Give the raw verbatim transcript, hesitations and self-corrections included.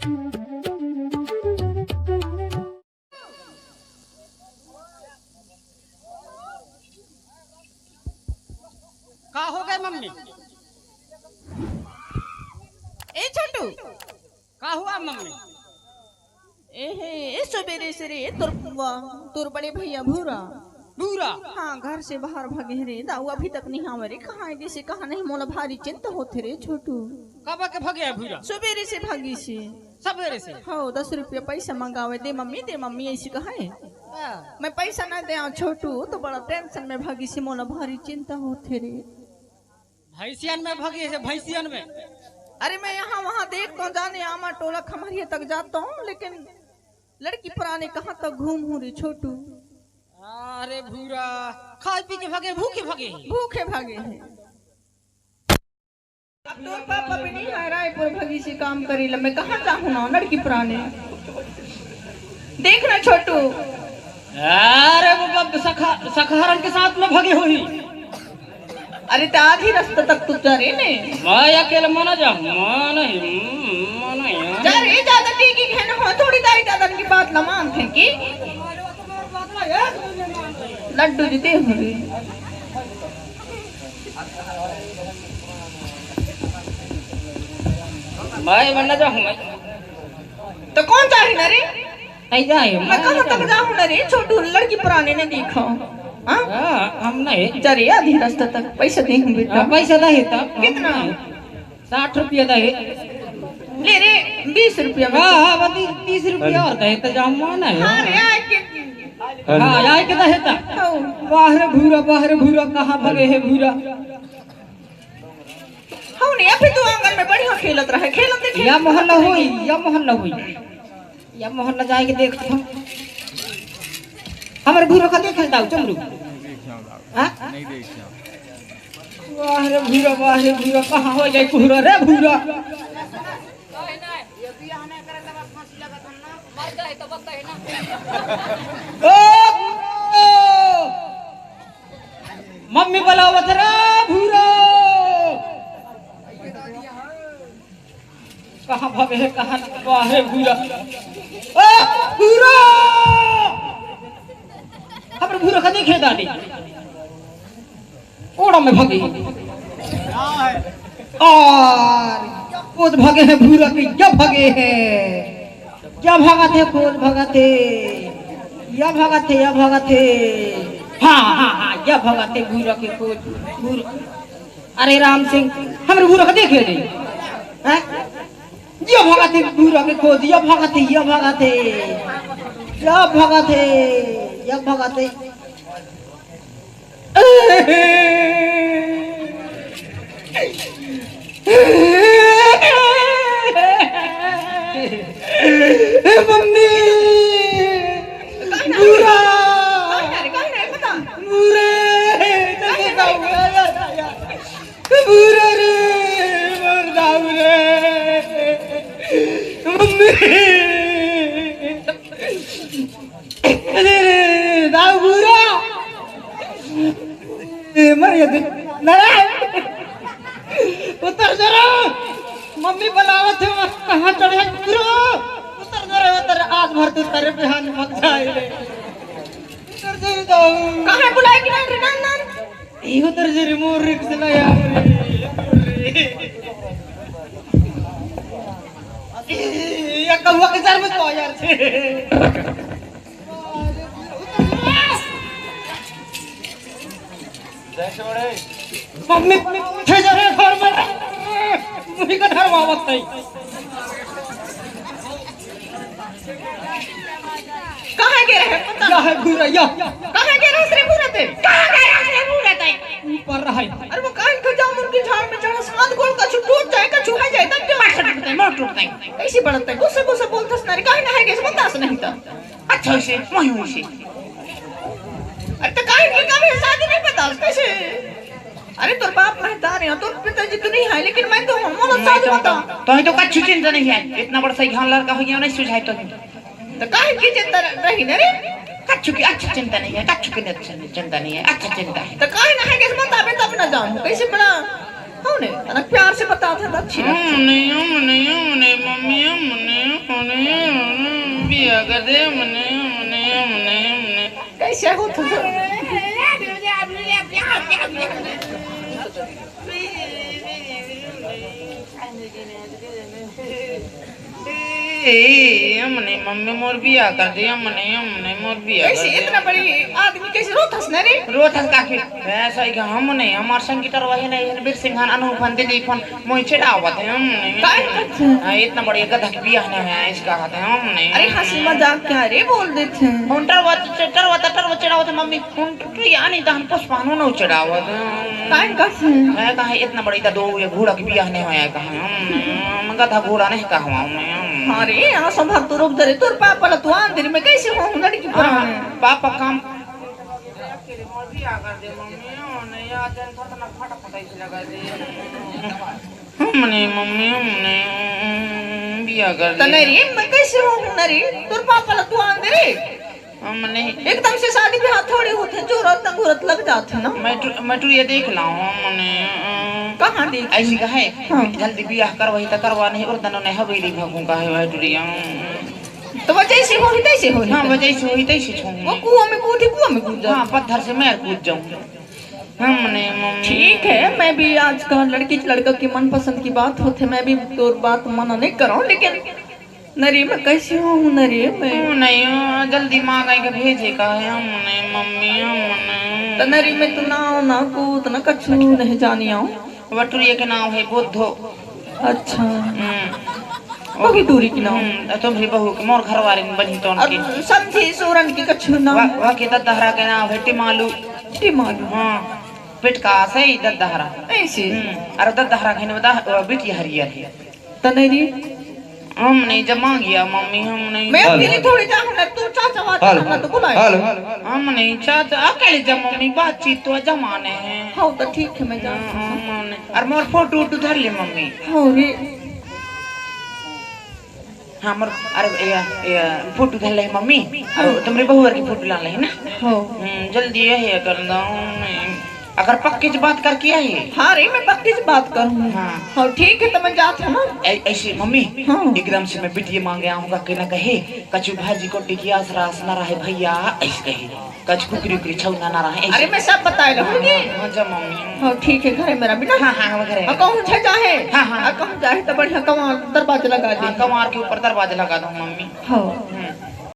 का हो गए मम्मी? ए छोटू, का हुआ मम्मी? ए हे, ए सुबेरे से रे, तोर, तोर बड़े भैया भूरा। भूरा? हाँ, घर से बाहर भागे हे रे दाऊ, अभी तक नहीं आवे रे। कहाँ हे, किसे कहाँ नहीं, मोला भारी चिंता होथे रे छोटू। कब के भागे हे भूरा? सुबेरे से भागे से। सबेरे से? हो, दस रुपया पैसा मंगावे, "दे मम्मी, दे मम्मी," ऐसे कहे। हाँ। मैं पैसा ना दे आऊं छोटू, तो बड़ा टेंशन में भागी से, मोला भारी चिंता होथे रे। भैंसियन में भागी से, भैंसियन में। अरे, मैं यहाँ वहाँ देखता हूँ, जाने आमा टोला खमरिया तक जाता हूँ, लेकिन लड़की पुराने कहाँ तक घूम हूँ रे छोटू। अरे भूरा, खाए पी के भागे, भूखे भागे। भूखे भागे हैं। अब तोर पापा भी नहीं है, रायपुर भगी से काम करी ल, मैं कहाँ जाहूँ ना लड़की पुराने। देख ना छोटू। अरे वो बब सखा-, सखहरन के साथ में भगे होही। अरे त आधी रास्ता तक तू जा रे ने। मैं अकेले मना जाहूँ, मैं नहीं, मैं नहीं। जा रे, ज्यादा टीकी खेन हो, थोड़ी दाई दादन की बात ल मान थे की। लड्डू जी दे हो रे। मैं बनना चाहूँ मैं। तो कौन चाही ना रे? नहीं जाए, मैं मैं कहाँ नहीं तक जाऊँ। जाऊँ ना रे, छोटू लड़की पुराने ने देखा। हाँ? हाँ, हम नहीं। जा रे, आधी रास्ता तक पैसा दे हूँ बेटा। हाँ, पैसा नहीं था। कितना? साठ रुपया दे। ले रे, बीस रुपया में। हाँ, हाँ, बस तीस रुपया और दे, तो जाऊँ ना है। हाँ रे, आए के। हाँ, आए के दे था। हाँ। वाह रे भूरा, वाह रे भूरा, कहाँ भगे है भूरा? हौ नहीं, अभी तू आंगन में बढ़िया खेलत रहे, खेलत दे, खेलत या मोहन न होई, या मोहन न होई, या मोहन न जाए के देख हम। हमर भूरा का देख दाऊ चमरू। हाँ? वाह रे भूरा, वाह रे भूरा, कहाँ हो जाए भूरा रे भूरा? ओ! मम्मी बुलावत रे भूरा। कहाँ भगे हे, कहाँ न-, वाह रे भूरा। ओ भूरा! हमर भूरा कदी खेदा नहीं। ओड़ा में भगे। और कोद भगे हे भूरा के, या भगे हे। या भगत हे, कोद भगत हे। या भगत हे, या भगत हे। हाँ, हाँ, हाँ, या भगत हे भूरा के कोद, भूरा। अरे राम सिंह, हमरे भूरा के देखे नहीं। हैं? या भगत हे भूरा के कोद, या भगत हे, या भगत हे। या भगत हे, या भगत हे। ए मम्मी! भूरा! भूरे! भूरा रे! मोर दाऊ रे! मम्मी! अरे रे, दाऊ भूरा। ए, मर गया तू। नारायण। उतर जरा। मम्मी बुलावत हे, कहाँ चढ़े हे? उतरो। उतर जरा, उतर। आज भर तू तरे बिहान मत जाए रे। उतर जरा दाऊ। कहाँ बुलाए कि नहीं रे नान नान? ए, उतर जरा, मोर रिक्स ना यार। ए, या कौआ के सर में तो यार छे। मम्मी, थे जा रे घर में। मुही का धरवावत नहीं। कहाँ गे रहे पता? या है भूरा, या। कहाँ गे रहे रे भूरा ते? कहाँ गे रहे रे भूरा ते? ऊपर रहे। अरे वो काहे के जामुन के झाड़ में चढ़ा, सात गोल कछु टूट जाए, कछु हो जाए, तब क्यों? मार टूटते, मार टूटते। कैसे बढ़त है? गुस्से गुस्से बोलतस ना रे, काहे ना है, कैसे बतास नहीं था? अच्छा, उसे, वही, उसे। अरे, तो काहे के कभी शादी नहीं पता, कैसे? अरे, तोर बाप महतारे हो, तोर पिताजी तो नहीं है, लेकिन मैं तो हूँ, मोला नहीं शादी तो बता। तो, तो ही तो कच्छु चिंता नहीं है, इतना बड़ा सही घान लड़का हो गया, नहीं सुझाए तो। तो काहे की चिंता रही ना रे? कच्छु की अच्छा चिंता नहीं है, कच्छु की अच्छा चिंता नहीं है, अच्छा चिंता है। तो काहे ना है, कैसे बताबे तब ना जानू, कैसे बड़ा हो ने, अनक प्यार से बता था, तो अच्छी लगती। हम नहीं, हम नहीं, हम नहीं, मम्मी, हम नहीं। कर दे, मने, मने, मने, मने। कैसे हो तुम? ए, हमने मम्मी मोर बियाह कर दे, हमने, हमने मोर बियाह कैसे कर दे। इतना बड़ी आदमी कैसे रोथस न रे? रोथस का के? ऐसा ही कि हमने, हमार संगीतर वही नहीं, रणवीर सिंह हन, अनूप हन, दिलीप हन, मोहि चिढ़ावत है, हमने। काय करते हैं? हाँ, इतना बड़ी गधा के बियाह नहीं है, इसका कहते हैं, हमने। अरे हंसी मजाक क्या रे बोल देते हैं? उन टरवा, टरवा, टरवा चिढ़ावत है, मम्मी। उन तो या नहीं तो हम पुष्पा नो नो चिढ़ावत है। काय करते हैं? है कहा इतना बड़ी तो दो ये घोड़ा के बियाह नहीं होया कहा, हमने। हम गधा घोड़ा नहीं कहवा, हमने। हाँ रे, यहाँ संभर तो रुक जा रे, तोर पापा ला तू आंधेरी में कैसे हो लड़की पर? हाँ, पापा काम हमने मम्मी, हमने बियाह कर त नहीं दिया। रे, मैं कैसे हो ना रे? तोर पापा ला तू आंधेरी? हमने एकदम से शादी ब्याह थोड़ी होते, जोरत न घूरत लग जाते ना। मैं टु-, मैं टुरिया देख लाऊं, हमने, अम, कहाँ देख? ऐसी का है? हाँ। जल्दी बियाह करवाई त करवा नहीं, और दनो ने हवेली भागूं का है वह टुरिया। तो वो जैसे होही तैसे होही। हाँ, वो जैसे होही तैसे छूंगी। वो कुआं में कूदी, कुआं में कूद जा। हाँ, पत्थर से मैं कूद जाऊं। हमने मम्मी। ठीक है, मैं भी आजकल लड़की लड़का की मनपसंद की बात होते, मैं भी तोर बात मना नहीं करूं, लेकिन नरी मैं कैसे हूँ नरी मैं? तू नहीं हो, जल्दी माँ कहीं के भेजे का है, हमने मम्मी, हमने। तो नरी मैं तू ना, ना कूद ना कछु नहीं जानी आऊं। बटुरिया के नाम है बुद्धो। अच्छा। हम्म। वही दूरी की नाम। हम्म, तुम्हारी बहू के मोर घर वाले ने बनी तो उनकी। अब समझी सूरन की कछु नाम। वा-, वा के ददहरा के नाम है टिमालू। टिमालू। हाँ, पिटका से ही ददहरा। ऐसे। हम्म, अरे ददहरा के ने बता, अ, बिटिया हरियर है। तने री? हम नहीं जमा गया मम्मी, हम नहीं। मैं हेलो। अकेली थोड़ी जाऊँ ना, तू चाचा वाचा हेलो। ना तो बुलाए। हेलो। हम नहीं चाचा, अकेले जा मम्मी, बातचीत तो जमाने हैं। हाँ, तो ठीक है, मैं जाऊँ। हम नहीं। अरे मोर फोटो उटो धर ले मम्मी। हाँ रे। हाँ, मोर, अरे, ये, ये, फोटो धर ले मम्मी। अरे, तुमरे बहुवर की फोटो ला ले ना। हाँ। हम्म, जल्दी ये, ये कर दो। अगर पक्की ज बात करके आई। हाँ रे, मैं पक्की ज बात करूँ। हाँ। हाँ, ठीक है, तो मैं जात हूँ ना। ऐ-, ऐसे मम्मी, हाँ। एकदम से मैं बिटिया मांगे आऊँगा कि ना कहे, कचू भाजी को टिकिया आस रास ना रहे भैया, ऐसे कहे। कच कुकरी उकरी छौना ना रहे, ऐसे। अरे, मैं सब बताए रहूंगी। हाँ, हाँ, जा मम्मी। हाँ, ठीक है, घरे मेरा बेटा। हाँ, हाँ, हम घरे। हाँ, कहूँ छे जाहे। हाँ, हाँ। हाँ, कहूँ जाहे तो बढ़िया कमार दरवाजा लगा दे। हाँ, कमार के ऊपर दरवाजा लगा दो मम्मी। हाँ। हम्म।